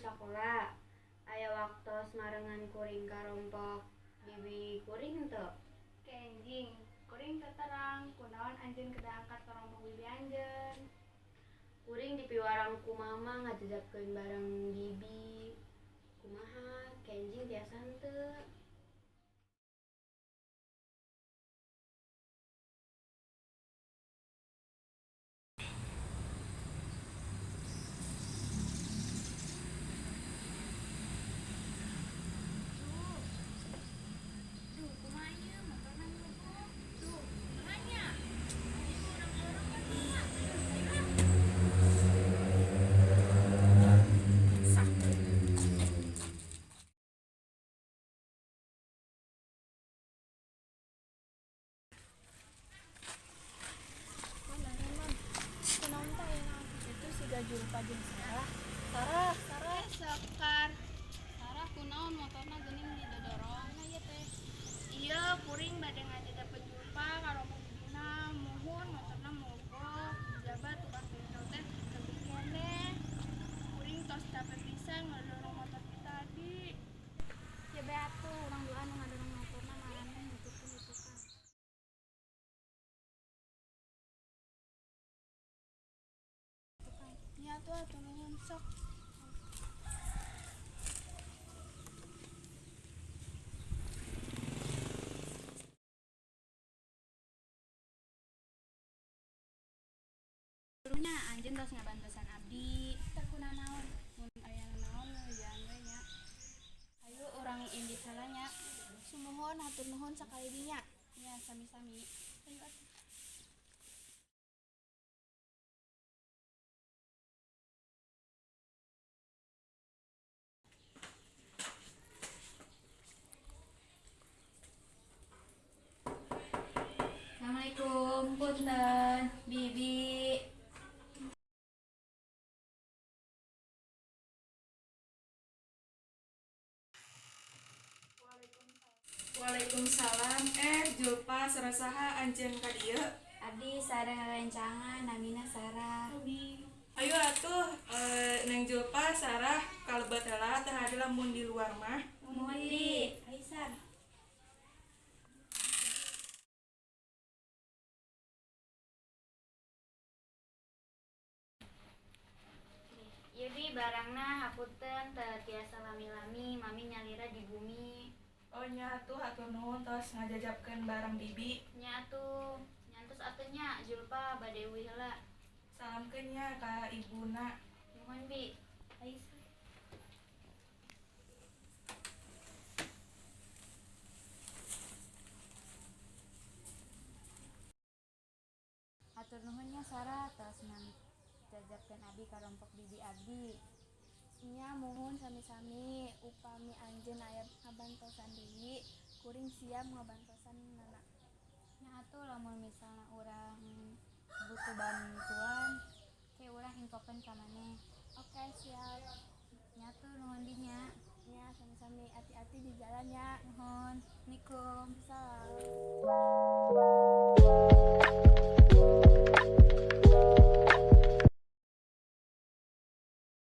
sakola. Aya waktos marengan kuring karompok bibi kuring henteu? Kenjing, kuring teu terang kunaon anjeun kedah angkat karompok bibi anjeun. Kuring dipiwarang ku mama ngajajapkeun barang bibi. Kumaha kenjing tiasa henteu? Duh, kumaha ieu motorna mogok. Duh, kumaha nya? Ayo urang dorong kan mama. Ayo ah. Mana Reman? Kunaon teh ayeuna itu siga Julpa jeung Sarah. Sarah, Sarah. Eh, Sekar. Sarah kunaon motorna geuning didodorong na ieu teh. Ieu kuring bade ngajajapkeun Julpa karompok bibina, muhun motorna mogok. Jaba tukang bengkel teh teu keneh. Kuring tos capek pisan ngadorong motor ti tadi. Ya bae atuh urang duaan nu ngadorong motorna maraneh nuturkeun di tukang. Nya atuh hatur nuhun sok. Nya anjeun tos ngabantosan abdi. Teu kunanaon, mun aya nanaon ngejaan we nya. Ayo urang indit heula nya. Sumuhun hatur nuhun sakali deui nya. Nya sami-sami. Ayo atuh. Assalamualaikum, punten, bibi. Waalaikumsalam. Eh, Julpa, sareng saha anjeun ka dieu? Abdi sareng rerencangan namina Sarah. Ayo atuh, Neng Julpa, Sarah kalebet heula teh hade lamun di luar mah. Muhun bi. Ayo Sar. Ieu bi barangna hapunten teu tiasa lami-lami, mami nyalira di bumi. Oh nya atuh hatur nuhun tos ngajajapkeun barang bibi. Nya atuh, nyantos atuh nya Julpa bade uih heula. Salamkeun nya ka ibuna. Nuhun bi. Ayo Sar. Hatur nuhun nya Sarah tos ngajajapkeun abdi karompok bibi abdi. Nya muhun sami-sami, upami anjeun aya ngabantosan deui, kuring siap ngabantosan nana. Nya atuh lamun misalna urang butuh bantuan ke urang infokeun ka maneh. Oke, siap. Nya atuh nuhun di nya. Nya sami-sami, hati-hati di jalan nya. Nuhun. Assalamualaikum. Salam.